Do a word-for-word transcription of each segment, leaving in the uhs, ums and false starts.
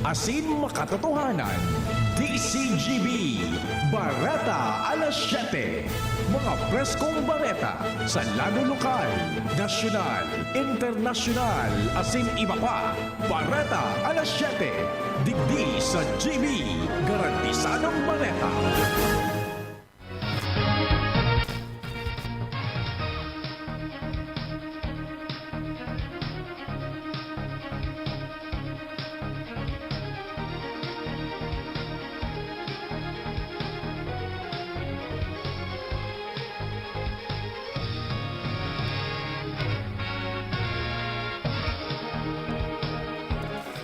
Asin makatotohanan. D C G B, Bareta alas siyete. Mga preskong bareta sa lado lokal, nasyonal, internasyonal, asin iba pa. Bareta alas siyete, digdi sa G B, garantisadong bareta.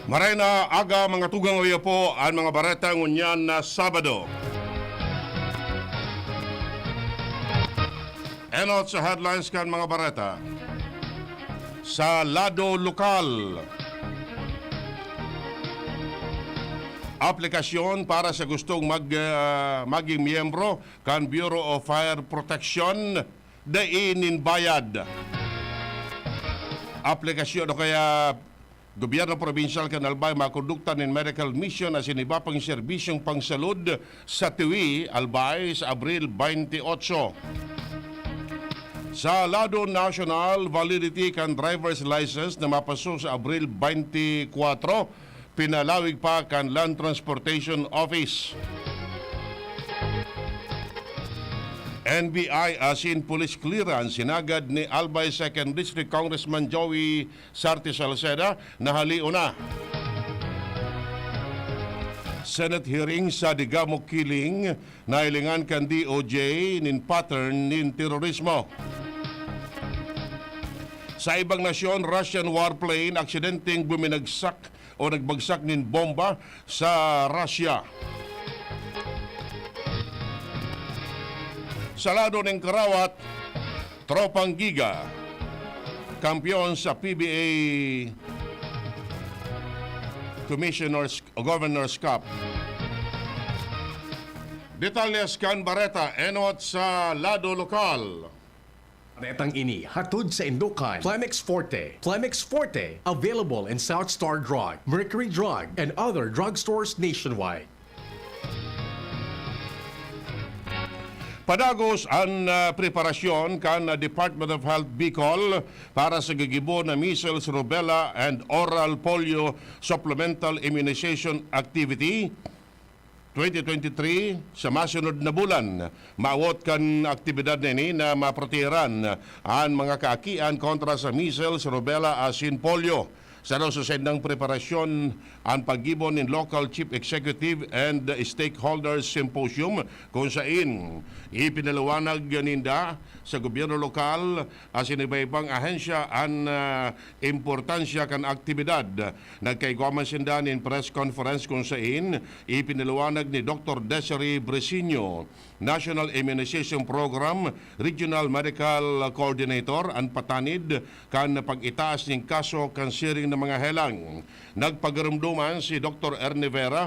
Maray na aga, mga tugang, oyo po an mga bareta ngunyan na Sabado. Enot sa headlines kan mga bareta. Sa lado lokal, aplikasyon para sa gustong mag, ah, maging miyembro kan Bureau of Fire Protection, dai nin bayad. Aplikasyon o kaya Gobyerno Probinsyal kan Albay makondukta nin medical mission asin iba pang serbisyong pangsalud sa Tiwi, Albay, sa Abril twenty-eight. Sa lado nasyonal, validity kan driver's license na mapaso sa Abril twenty-four, pinalawig pa kan Land Transportation Office. N B I asin police clearance hinagad ni Albay Second District Congressman Joey Sarte Salceda, nahalion na. Senate hearing sa Digamo Killing, nahilingan kan D O J nin pattern nin terorismo. Sa ibang nasyon, Russian warplane aksidenteng buminagsak o nagbagsak nin bomba sa Russia. Sa lado nin karawat, Tropang Giga, kampeon sa P B A Commissioners o Governor's Cup. Detalles kan bareta, enot sa lado lokal. Baretang ini hatod sa indokan Plemex Forte. Plemex Forte, available in South Star Drug, Mercury Drug, and other drugstores nationwide. Padagos an, ah, preparasyon kan, ah, Department of Health Bicol para sa gigibo na measles, rubella, and oral polio supplemental immunization activity twenty twenty-three sa masunod na bulan. Maawot kan aktibidad na ini na maproteheran an mga kaakian kontra sa measles, rubella asin polio. Sa dos sa saindang preparasyon, an paggibo nin Local Chief Executive and Stakeholders Symposium, kung sain ipinaliwanag ninda sa gobyerno lokal asin iba-ibang ahensya an, ah, importansya kan aktibidad. Nagkaigwa man sinda nin press conference kung sain ipinaliwanag ni Doktor Desiree Bresinho, National Immunization Program Regional Medical Coordinator, an patanid kan pag-itaas nin kaso kan siring na mga helang. Nagpagarumduman si Doktor Ernie Vera,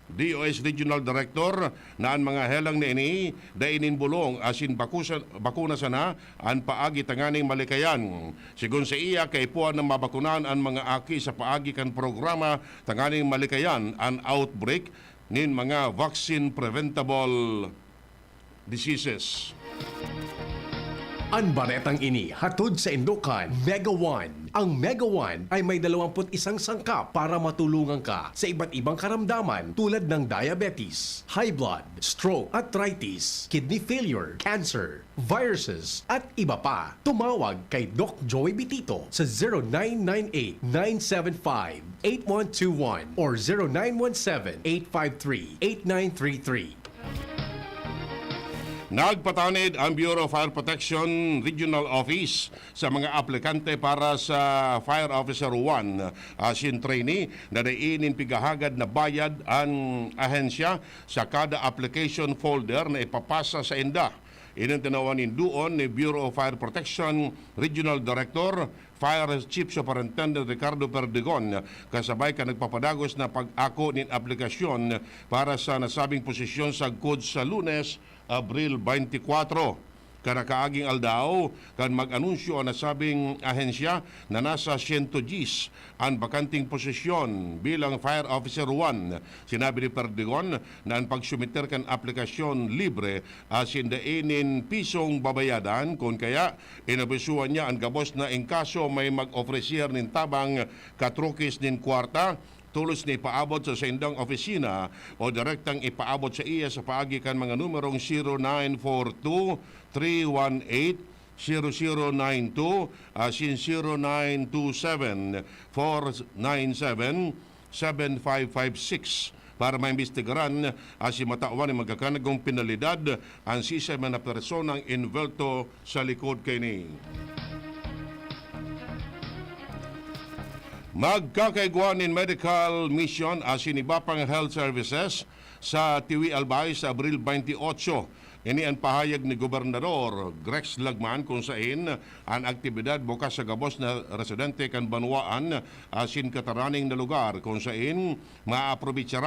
D O H Regional Director, na an mga helang na ini dai nin bolong asin bakusa-, bakuna sana an paagi tanganing malikayan. Sigon saiya, kaipuhan na mabakunan an mga aki sa paagi kan programa tanganing malikayan an outbreak nin mga vaccine-preventable diseases. An baretang ini hatod saindo kan Mega One. Ang Mega One ay may dalawampu't isang sangkap para matulungan ka sa iba't ibang karamdaman tulad ng diabetes, high blood, stroke, arthritis, kidney failure, cancer, viruses, at iba pa. Tumawag kay Doc Joey Bitito sa zero nine nine eight, nine seven five, eight one two one or zero nine one seven, eight five three, eight nine three three. Nagpatanid ang Bureau of Fire Protection Regional Office sa mga aplikante para sa Fire Officer one asin trainee na dai nin pigahagad na bayad an ahensya sa kada application folder na ipapasa sainda. Ini an tinawan nin duon ni Bureau of Fire Protection Regional Director, Fire Chief Superintendent Ricardo Perdigon, kasabay kan nagpapadagos na pag-ako nin aplikasyon para sa nasabing posisyon sagkod sa Lunes, Abril twenty-four. Kan nakaaging aldaw, kan mag-anunsyo an nasabing ahensya na nasa siyento dyes an bakanteng posisyon bilang Fire Officer one. Sinabi ni Perdigon na an pagsumiter kan aplikasyon libre asin dai nin pisong babayadan, kun kaya inabisohan niya an gabos na in kaso may mag-ofreser nin tabang katrukis nin kwarta, tolos na ipaabot sa saindang opisina o direktang ipaabot sa iya sa paagi kan mga numerong zero nine four two, three one eight, zero zero nine two asin zero nine two seven, four nine seven, seven five five six para maimbestigaran asin matawan nin magkakanagong penalidad an sisay man na personang envuelto sa likod kaini. Magkakaigwa nin medical mission asin iba pang health services sa Tiwi, Albay sa Abril twenty-eight. Ini an pahayag ni Gobernador Grex Lagman, kun sain an aktibidad bukas sa gabos na residente kan banwaan asin kataraning na lugar, kun sain maaaprovechar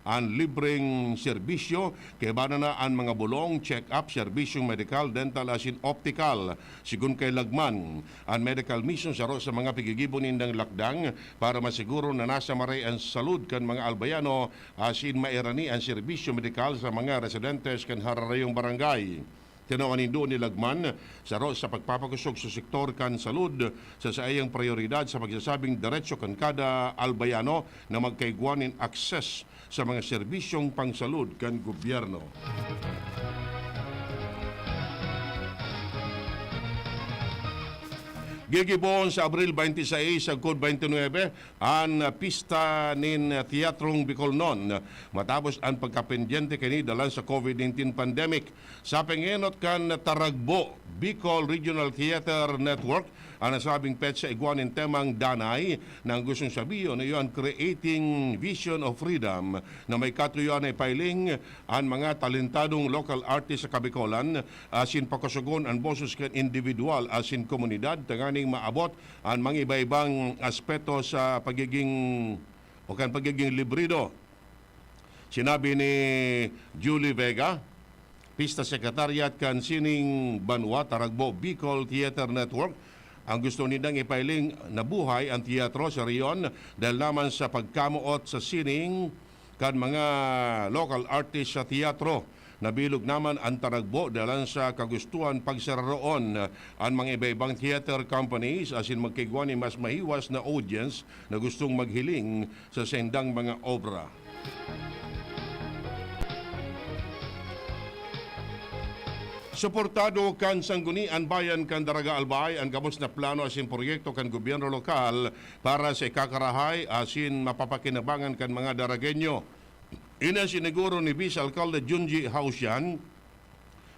an libreng serbisyo, kaiba na an mga bulong, check-up, serbisyong medikal, dental asin optikal. Sigon kay Lagman, an medical mission saro sa mga pigigibo nindang lakdang para masiguro na nasa maray an salud kan mga Albayano asin mairani an serbisyo medikal sa mga residentes kan hararayong barangay. Tinawan nindo ni Lagman, saro sa pagpapakosog sa sektor kan salud sa saiyang prayoridad sa pagsasabing deretso kan kada Albayano na magkaigwa nin akses sa mga serbisyong pangsalud kan gobyerno. Gigibohon sa Abril twenty-six sagkod twenty-nine an pista nin Teatrong Bicolnon, matapos an pagkapendyente kaini dalan sa COVID nineteen pandemic. Sa pangenot kan Taragbo, Bicol Regional Theater Network, an nasabing petsa igwa nin temang Danay, na an gustong sabihon na iyo an Creating Vision of Freedom, na may katuyoan na ipailing an mga talentadong local artist sa Kabikolan, asin pakosogon an boses kan individual asin komunidad tanganing maabot an mga iba-ibang aspeto sa pagiging o kan pagiging librido. Sinabi ni Julie Vega, Pista Secretariat kan Sining Banwa, Taragbo, Bicol Theater Network, ang gusto nindang ipailing na buhay an teatro sa rehiyon dahil naman sa pagkamoot sa sining kan mga local artist sa teatro. Nabilog naman an Taragbo dalan sa kagustuhan pagsararoon an mga iba-ibang theater companies asin magkaigwa nin mas mahiwas na audience na gustong maghiling sa saindang mga obra. Suportado kan Sanggunian Bayan kan Daraga Albay an gabos na plano asin proyekto kan gobyerno lokal para sa ikakarahay asin mapapakinabangan kan mga Daragenyo. Ini an siniguro ni Vice Alcalde Junji Hausian,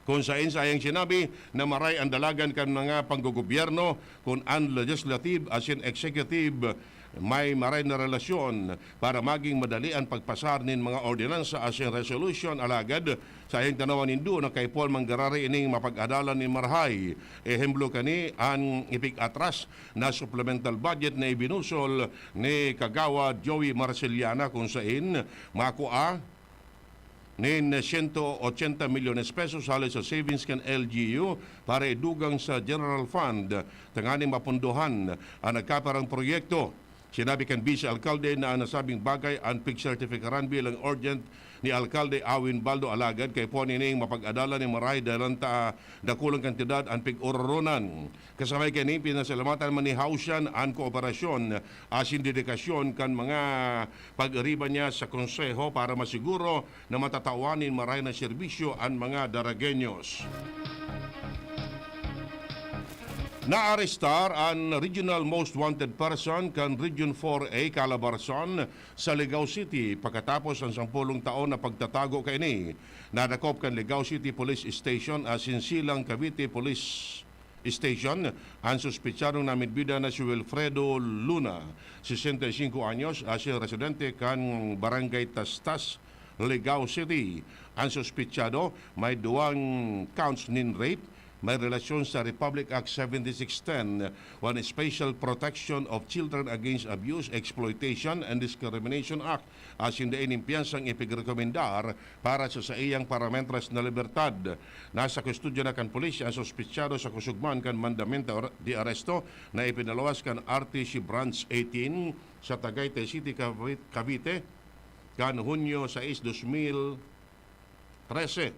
kun saen sa iyang sinabi na maray an dalagan kan mga panggogobyerno kun an legislative asin executive may maray na relasyon para maging madali an pagpasar nin mga ordinansa asin resolution. Alagad, sa iyang tanawan nindo na kaipuhan manggararay ining mapag-adalan nin marahay. Ehemplo kani an ipig-atras na supplemental budget na ibinusol ni Kagawad Joey Marceliana, kun saen makua nin siyento otsenta milyones pesos hale sa savings kan L G U para idugang sa General Fund tanganing mapondohan an nagkaparang proyekto. Sinabi kan Vice Alcalde na an nasabing bagay an pigsertifikaran bilang urgent ni Alcalde Awin Baldo, alagad kaipuhan ining mapag-adalan nin marahay dalan ta dakulang kantidad an pig-ororonan. Kasabay kani, pinasalamatan man ni Hausian an kooperasyon asin dedikasyon kan mga pag-iriba niya sa Konseho para masiguro na matatawan nin marahay na serbisyo an mga Daragenyos. Naarestar an Regional Most Wanted Person kan Region four A, Calabarzon, sa Ligao City, pagkatapos an sampolong taon na pagtatago kaini. Nadakop kan Ligao City Police Station asin Silang Cavite Police Station an suspetsadong namidbida na si Wilfredo Luna, sesenta y cinco anyos, asin residente kan Barangay Tastas, Ligao City. An suspetsado may duwang counts nin rape, may relasyon sa Republic Act seventy-six ten, o an Special Protection of Children Against Abuse, Exploitation, and Discrimination Act, asin dai nin piyansang ipigrekomendar para sa saiyang parametras na libertad. Nasa kustodya na kan pulis an suspetsado sa kusog man kan mandamiento de aresto na ipinaluwas kan R T C Branch eighteen sa Tagaytay City, Cavi-, Cavite, kan Hunyo sais, dos mil trese.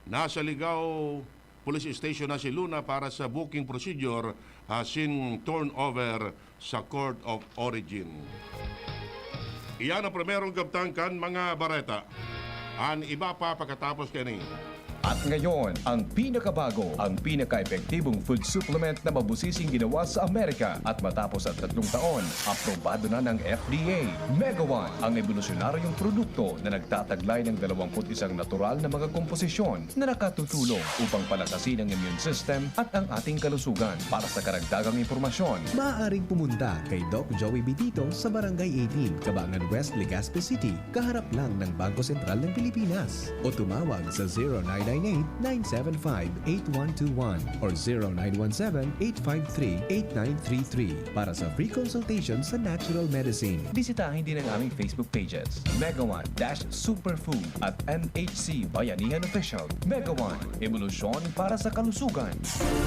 Nasa Ligao Police Station na si Luna para sa booking procedure asin turnover sa Court of Origin. Iyan ang primerong kabtang kan mga bareta. An iba pa pakatapos kani. At ngayon, ang pinakabago, ang pinaka-epektibong food supplement na mabusising ginawa sa Amerika. At matapos ang tatlong taon, aprobado na ng F D A. Mega One, ang ebolusyonaryong produkto na nagtataglay ng dalawampu't isang natural na mga komposisyon na nakatutulong upang palakasin ang immune system at ang ating kalusugan. Para sa karagdagang impormasyon, maaaring pumunta kay Doc Joey Bitito sa Barangay eighteen, Cabangan West, Legazpi City, kaharap lang ng Bangko Sentral ng Pilipinas, o tumawag sa zero nine nine eight, nine seven five, eight one two one or zero nine one seven, eight five three, eight nine three three para sa free consultation sa natural medicine. Bisitahin din ang aming Facebook pages, Mega One dash Superfood at N H C Bayanihan Official. Mega One, ebolusyon para sa kalusugan.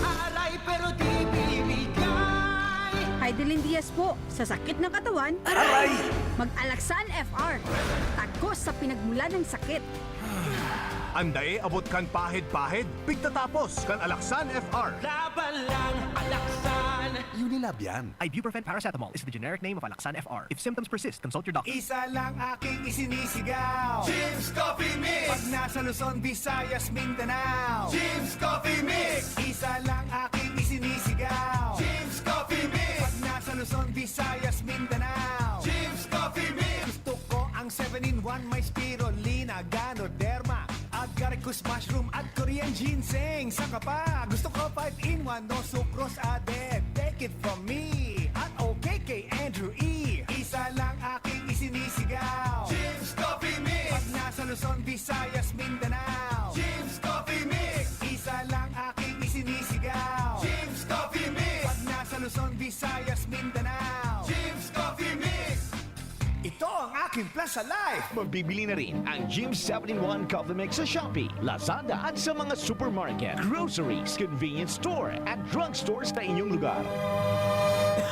Aray, pero di bibigay. Heidelin Diaz po, sa sakit ng katawan, aray! Mag-Alaxan F R. Tagos sa pinagmulan ng sakit. An dai abot kan pahid-pahid, pigtatapos kan Alaxan F R. Laban lang, Alaxan! Unilab yan. Ibuprofen paracetamol is the generic name of Alaxan F R. If symptoms persist, consult your doctor. Isa lang aking isinisigaw. Jim's Coffee Mix! Pag nasa Luzon, Visayas, Mindanao. Jim's Coffee Mix! Isa lang aking isinisigaw. Jim's Coffee Mix! Pag nasa Luzon, Visayas, Mindanao. Jim's Coffee Mix! Gusto ko ang seven-in-one, may spirulina, ganoderma, agaricus mushroom at Korean ginseng. Saka pa, gusto ko five-in-one, no sucrose added. Take it from me, at okay kay Andrew E. Isa lang aking isinisigaw. Jim's Coffee Mix! Pag nasa Luzon, Visayas, Mindanao. Jim's Coffee Mix! Isa lang aking isinisigaw. Jim's Coffee Mix! Pag nasa Luzon, Visayas, Mindanao. Jim's Coffee Mix! Ito ang aking Plaza Life! Mabibili na rin ang Jim's seven-in-one Coffee Mix sa Shopee, Lazada at sa mga supermarket, groceries, convenience store at drugstores na inyong lugar.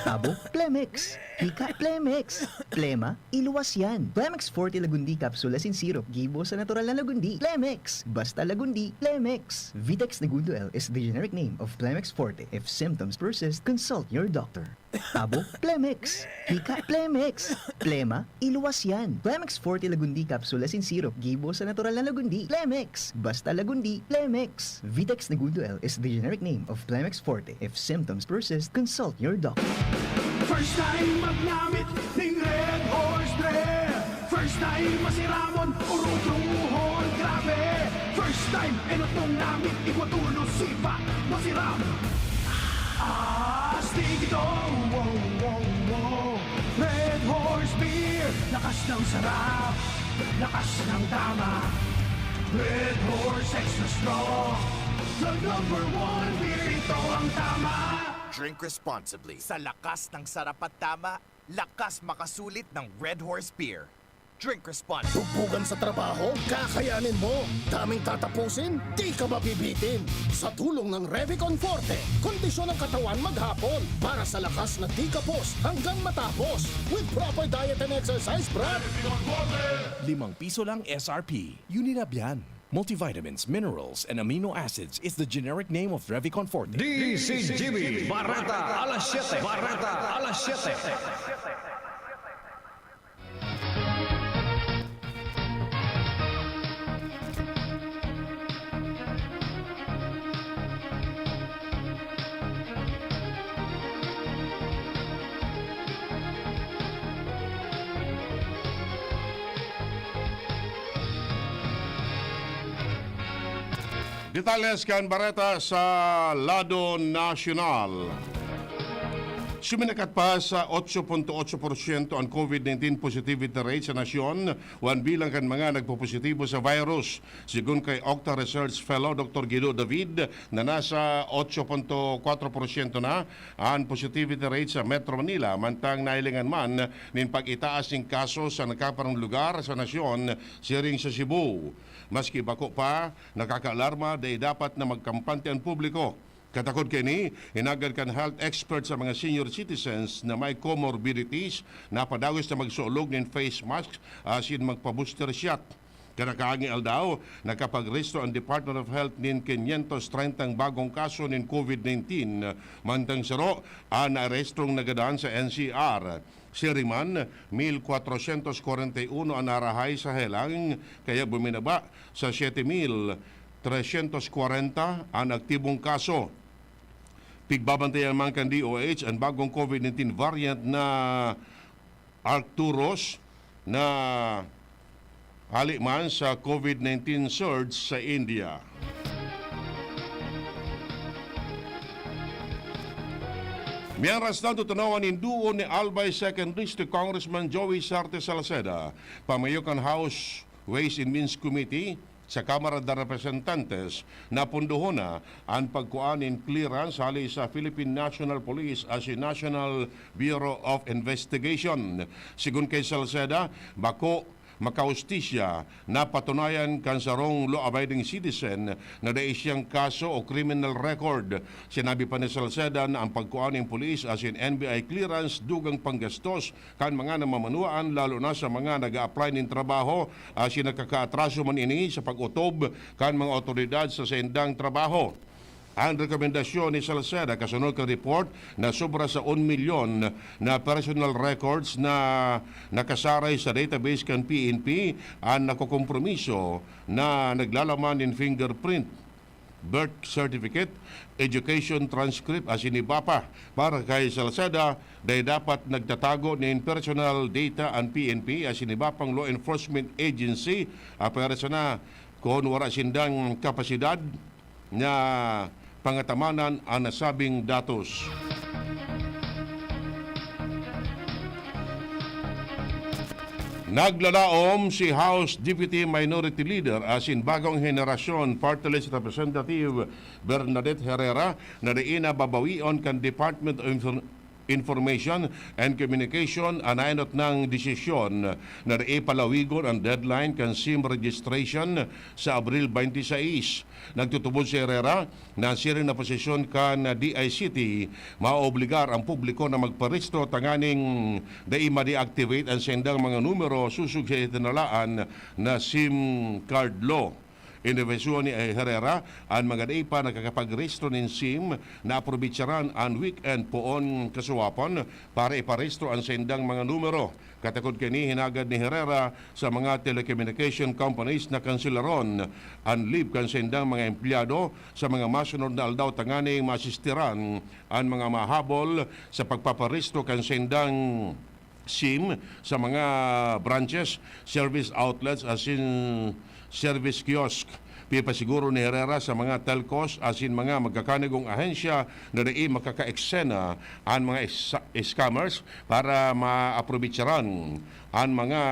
Abo, Plemex. Ika, Plemex. Plema, iluwas yan. Plemex Forte Lagundi Capsule asin Syrup, gibo sa natural na lagundi. Plemex. Basta lagundi, Plemex. Vitex Negundo L is the generic name of Plemex Forte. If symptoms persist, consult your doctor. Abo, Plemex. Ika, Plemex. Plema, iluwas yan. Plemex Forte Lagundi Capsule asin Syrup, gibo sa natural na lagundi. Plemex. Basta lagundi, Plemex. Vitex Negundo L is the generic name of Plemex Forte. If symptoms persist, consult your doctor. First time magnamit ning Red Horse Drink. First time masiramon, urutong uhon, grabe. First time, enot mong namit, igwa tulo, sipa, masiram. Astig ito, wow, wow, wow. Red Horse Beer, lakas ng sarap, lakas ng tama. Red Horse Extra Strong, the number one beer, ito ang tama. Drink responsibly. Sa lakas ng sarap at tama, lakas makasulit ng Red Horse Beer. Drink responsibly. Bugbugan sa trabaho? Kakayanin mo. Daming tatapusin? Di ka mabibitin. Sa tulong ng Revicon Forte, kondisyon ng katawan maghapon para sa lakas na di kapos hanggang matapos. With proper diet and exercise, brad. Limang piso lang S R P. Unilab yan. Multivitamins, minerals, and amino acids is the generic name of Revicon Forte. D C G B, Bareta alas siyete. Bareta alas siyete. Detalles kan bareta sa lado nasyonal. Suminakat pa sa otso punto otso porsyento an COVID nineteen positivity rate sa nasyon, wan bilang kan mga nagpopositibo sa virus. Sigon kay Octa Research Fellow Doktor Guido David, na nasa otso punto kwatro porsyento na an positivity rate sa Metro Manila, mantang nahilingan man nin pag-itaas nin kaso sa nagkaparang lugar sa nasyon, siring sa Cebu. Maski bako pa nakakaalarma, dai dapat na magkampante an publiko. Katakod kaini, hinagad kan health expert sa mga senior citizens na may comorbidities na padagos na magsulog nin face mask asin magpa-booster shot. Kan nakaaging aldaw, nakapagrehistro an Department of Health nin quinientos treinta bagong kaso nin COVID nineteen, mantang saro an narehistrong nagadan sa N C R. Siring man, mil kwatrosyentos kwarenta y uno an narahay sa helang, kaya buminaba sa siyete mil tresyentos kwarenta an aktibong kaso. Pigbabantayan man kan D O H an bagong COVID nineteen variant na Arcturus na hali man sa COVID nineteen surge sa India. Miyan ras na tutunawan nin duo ni Albay Second District Congressman Joey Sarte Salceda, pamayo kan House Ways and Means Committee sa Kamara de Representantes, na pundohon na an pagkua nin clearance hali sa Philippine National Police asin National Bureau of Investigation. Sigon kay Salceda, bako makahustisya na patunayan kan sarong law-abiding citizen na dai siyang kaso o criminal record. Sinabi pa ni Salceda na ang pagkua nin pulis asin N B I clearance dugang panggastos kan mga namamanwaan, lalo na sa mga nag-a-apply nin trabaho, asin nakakaatraso man ini sa pag-otob kan mga awtoridad sa saindang trabaho. Ang rekomendasyon ni Salceda kasunod kan report na sobra sa un milyon na personal records na nakasaray sa database kan P N P an nakokompromiso na naglalaman nin fingerprint, birth certificate, education transcript asin iba pa. Para kay Salceda, dai dapat nagtatago nin personal data an P N P asin iba pang law enforcement agency, apwera sana kun wara sindang kapasidad na pangatamanan an nasabing datos. Naglalaom si House Deputy Minority Leader asin Bagong Henerasyon Party List Representative Bernadette Herrera na dai na babawion kan Department of Infor-, Information and Communication an naenot nang desisyon na dai palawigon an deadline kan SIM registration sa Abril twenty-six. Nagtutubod si Herrera na siring na posisyon kan D I C T, maoobligar ang publiko na magparehistro tanganing dai ma-deactivate an saindang mga numero sosog sa itinalaan na SIM card law. Inobisyohan ni Herrera an mga dai pa nakakapagrehistro nin SIM na aprobetsaran an weekend poon kasuwapon para iparehistro an saindang mga numero. Katakod kaini, hinagad ni Herrera sa mga telecommunication companies na kanselaron an leave kan saindang mga empleyado sa mga masunod na aldaw tanganing maasistiran an mga mahabol sa pagpaparehistro kan saindang SIM sa mga branches, service outlets asin service kiosk. Pipasiguro ni Herrera sa mga telcos asin mga magkakanigong ahensya na dai makakaeksena an mga is-, scammers para maaprobetsaran an mga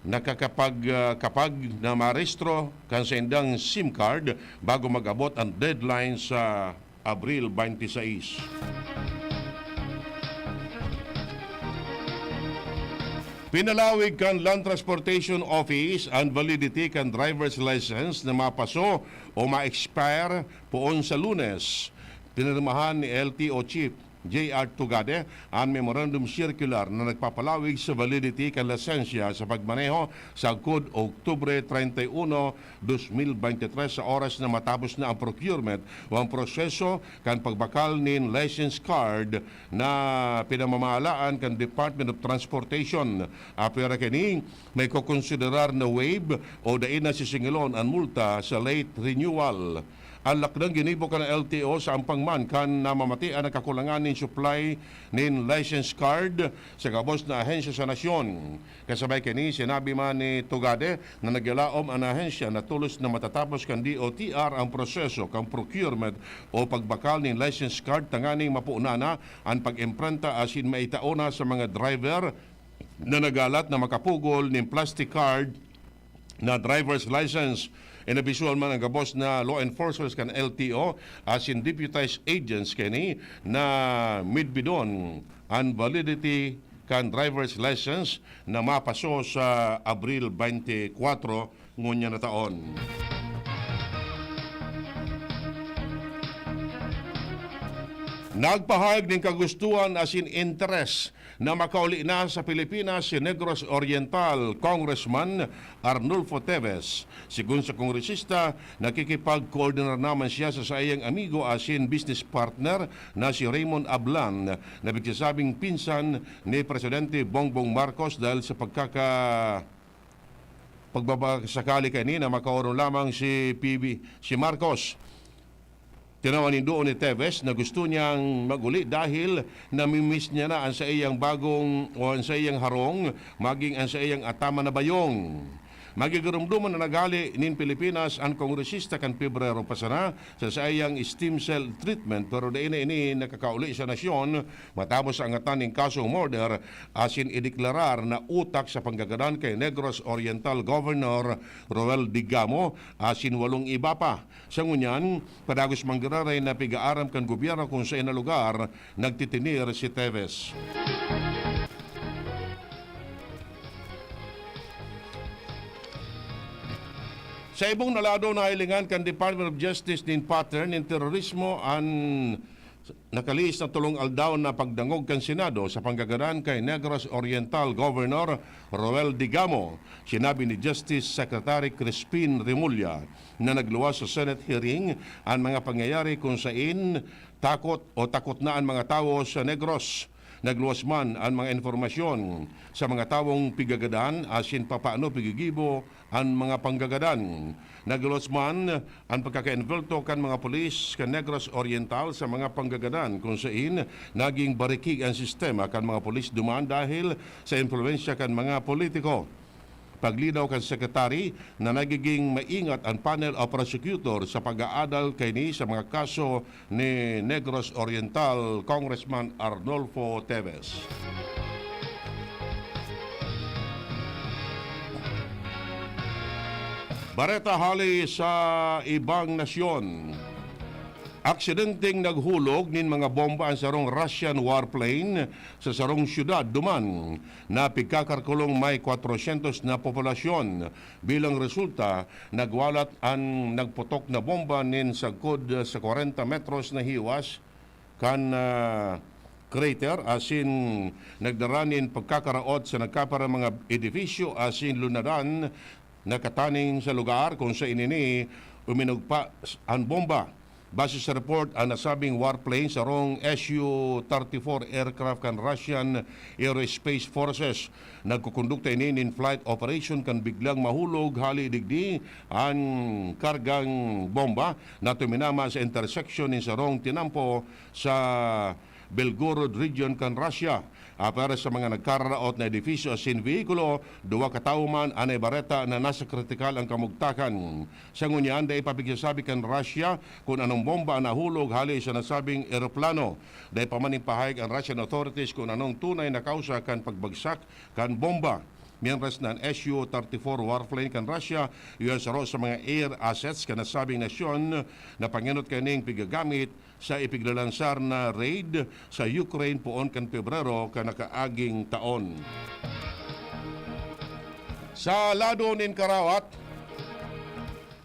nakakapag-, ah, kapag na marehistro kan saindang SIM card bago mag-abot an deadline sa Abril twenty-six. Pinalawig kan Land Transportation Office an validity kan driver's license na mapaso o ma-expire poon sa Lunes. Pinirmahan ni L T O Chief J R Tugade an memorandum circular na nagpapalawig sa validity kan lisensya sa pagmaneho sagkod Oktubre treinta y uno, dos mil veintitrés, sa oras na matapos na ang procurement o ang proseso kan pagbakal nin license card na pinamamahalaan kan Department of Transportation. Apwera kaini, maikokonsiderar na waive o dai na sisingalon an multa sa late renewal. An lakdang ginibo kan L T O sa ampang man kan namamatian na kakulangan nin supply nin license card sa gabos na ahensya sa nasyon. Kasabay kaini, sinabi man ni Tugade na nagyalaom an ahensya na tolos na matatapos kan D O T R ang proseso kan procurement o pagbakal nin license card tanganing mapunanan an pag-imprenta asin maitao na sa mga driver na nagalat na makapugol nin plastic card na driver's license. Inabisuhan man an gabos na law enforcers kan L T O asin deputized agents kaini na midbidon an validity kan driver's license na mapaso sa Abril twenty-four ngunyan na taon. Nagpahayag nin kagustuhan asin interes na makauli na sa Pilipinas si Negros Oriental Congressman Arnulfo Teves. Sigon sa kongresista, nakikipagkoordinar naman siya sa saiyang amigo asin business partner na si Raymond Ablan, na pigsasabing pinsan ni Presidente Bongbong Marcos dahil sa pagkaka-, pagbabakasakali kaini na makaorong lamang si P B, si Marcos. Tinawan nin duon ni Teves na gusto niyang mag-uli dahil namimiss niya na an saiyang bagong o an saiyang harong, maging an saiyang ataman na bayong. Magigiromdoman na naghale nin Pilipinas an kongresista kan Pebrero pa sana sa saiyang stem cell treatment, pero dai na ini nakakauli sa nasyon matapos angatan nin kasong murder asin ideklarar na utak sa panggagadan kay Negros Oriental Governor Roel Digamo asin walong iba pa. Sa ngunyan, padagos man giraray na pig-aaram kan gobyerno kun saen na lugar nagtitinir si Teves. Sa ibong na lado, nahilingan kan Department of Justice nin pattern nin terorismo an nakalihis na tolong aldaw na pagdangog kan Senado sa panggagadan kay Negros Oriental Governor Roel Digamo. Sinabi ni Justice Secretary Crispin Remulla na nagluwas sa Senate hearing an mga pangyayari kun sain takot o takot na an mga tawo sa Negros. Nagluwas man an mga impormasyon sa mga tawong pigagadan asin papaano pigigibo an mga panggagadan. Nagluwas man an pagkakaembelto kan mga pulis kan Negros Oriental sa mga panggagadan, kun sain naging barikig an sistema kan mga pulis duman dahil sa impluwensya kan mga politiko. Paglinaw kan Secretary na nagiging maingat an panel of prosecutor sa pag-aadal kaini sa mga kaso ni Negros Oriental Congressman Arnulfo Teves. Bareta hali sa ibang nasyon. Aksidenteng naghulog nin mga bomba an sarong Russian warplane sa sarong syudad duman na pigkakalkulong may kwatrosyentos na populasyon. Bilang resulta, nagwalat an nagputok na bomba nin sagkod sa kwarenta metros na hiwas kan, ah, crater asin nagdara nin pagkakaraot sa nagkapirang mga edifisyo asin lunadan na kataning sa lugar kun saen ini uminugpa an bomba. Base sa report, an nasabing warplane sarong S U thirty-four aircraft kan Russian Aerospace Forces. Nagkukondukta ini nin flight operation kan biglang mahulog hali digdi an kargang bomba na tuminama sa intersection nin sarong tinampo sa Belgorod region kan Russia. Apwera sa mga nagkararaot na edifisyo asin vehikulo, duwa ka tawo man an naibareta na nasa kritikal an kamugtakan. Sa ngunyan, dai pa pigsasabi kan Russia kun anong bomba an nahulog hali sa nasabing eroplano. Dai pa man ipahayag an Russian authorities kun anong tunay na kawsa kan pagbagsak kan bomba. Mientras na an S U thirty-four warplane kan Russia, iyo an saro sa mga air assets kan nasabing nasyon na pangenot kaining pigagamit sa ipiglalansar na raid sa Ukraine poon kan Pebrero kan nakaaging taon. Sa lado nin karawat,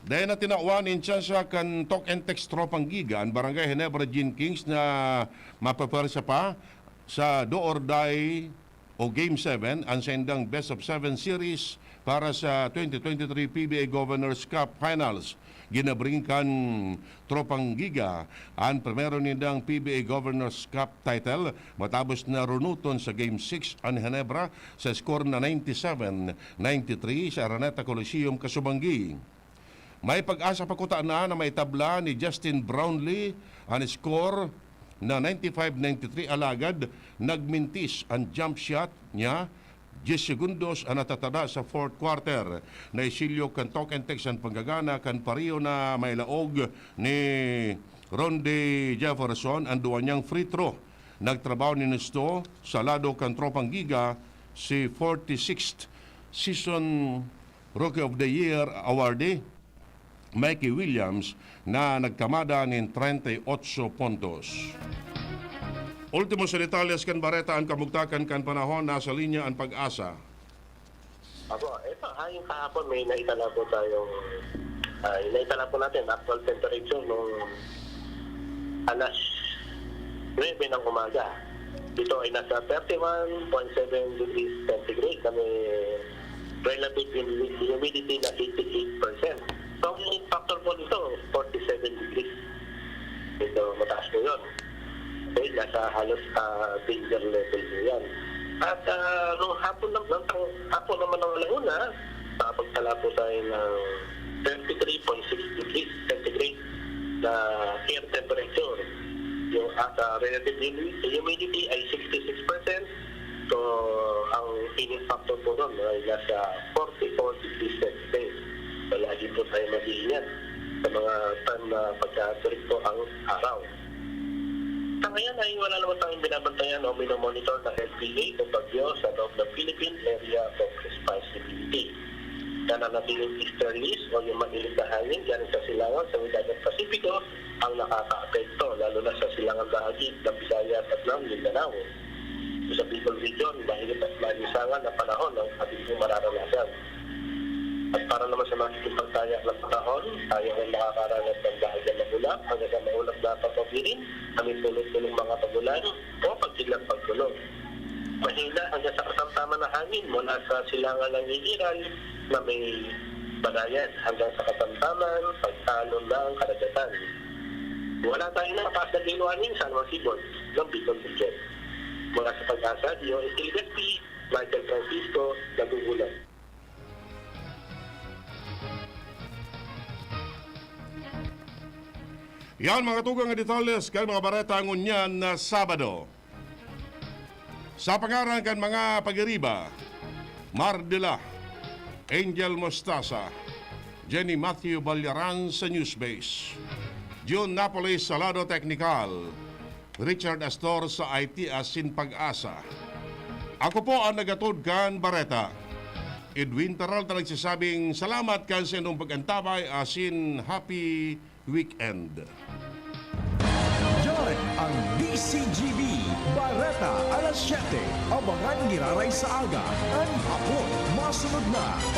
dai na tinawan nin tsansa kan Talk and Text Tropang Giga an Barangay Ginebra Gin Kings na mapapwersa pa sa do or die o Game seven an saindang Best of Seven Series para sa twenty twenty-three P B A Governor's Cup Finals. Ginabring kan Tropang Giga an primero nindang P B A Governor's Cup title matapos na runuton sa Game six an Ginebra sa score na ninety-seven ninety-three sa Araneta Coliseum, Casubangui. May pag-asa pa kuta na na maitabla ni Justin Brownlee an score na ninety-five ninety-three, alagad nagmintis an jump shot niya dyes segundos an natatada sa fourth quarter. Naisilyo kan Talk and Text an panggagana kan pariyo na mailaog ni Ronde Jefferson an duwa niyang free throw. Nagtrabaho nin husto sa lado kan tropang Giga si forty-sixth season Rookie of the Year awardee Mikey Williams na nagkamada nin treinta y ocho puntos. Ultimo sa detalles kan bareta, an kamugtakan kan panahon, nasa linya an Pag-asa. Apo, eto, hangin kahapon may naitala po tayong, ah, naitala po natin actual temperature nung alas nuebe ng umaga. Ito ay nasa thirty-one point seven degrees centigrade na may relative humi-, humidity na eighty-eight percent. So, ang humid factor po nito, forty-seven degrees. Ito, mataas po yun. Okay, nasa halos, ah, danger level po yan. At, ah, nung hapon, nam-, nung tang-, hapon naman ng alauna, nakapagtala po tayo ng thirty-three point six degrees centigrade na air temperature. Yung at, ah, relative humi-, humidity ay sixty-six percent. So, ang humid factor po nun ay nasa forty-four degrees Celsius. So, lagi po tayo mag-iingat sa mga time na pagkaturik po ang araw. Sa ngayon ay wala naman tayong binabantayan o minomonitor na L P A o bagyo sa loob ng Philippine Area of Responsibility. Nananatiling easterlies o yung mainit na hangin galing sa silangan sa may dagat Pasipiko ang nakakaapekto, lalo na sa silangang bahagi ng Visayas at ng Mindanao. Sa Bicol Region, mainit at maalinsangan na panahon ang ating pong mararanasan. At para naman sa makikipagtaya ng panahon, tayo ay makakaranas ng bahagyang maulap hanggang sa maulap na papawirin, kami punong-punong mga pagulan o pagkidlat pagkulog. Mahina hanggang sa katamtaman na hangin mula sa silangan ng Igiran na may banayan hanggang sa katamtaman pagtalon ng karagatan. Wala tayong nakataas na binuhaning sa mga seaboard ng Bicol Region. Mula sa Pag-asa, D O S T Legazpi, Michael Francisco, nag-uulat. Yan mga tugang nga detalles kan mga bareta ngunyan na Sabado. Sa pangaran kan mga pagiriba, Mar de la, Angel Mostaza, Jenny Matthew Ballaran sa Newsbase, June Napoles sa lado teknikal, Richard Astor sa I T asin Pag-asa. Ako po ang nagatod kan bareta, Edwin Peralta, nagsasabing salamat kan sa inyong pag-antabay asin happy weekend. Yan ang D C G B Bareta alas siyete. Abangan giraray sa aga. An hapon, masunod na.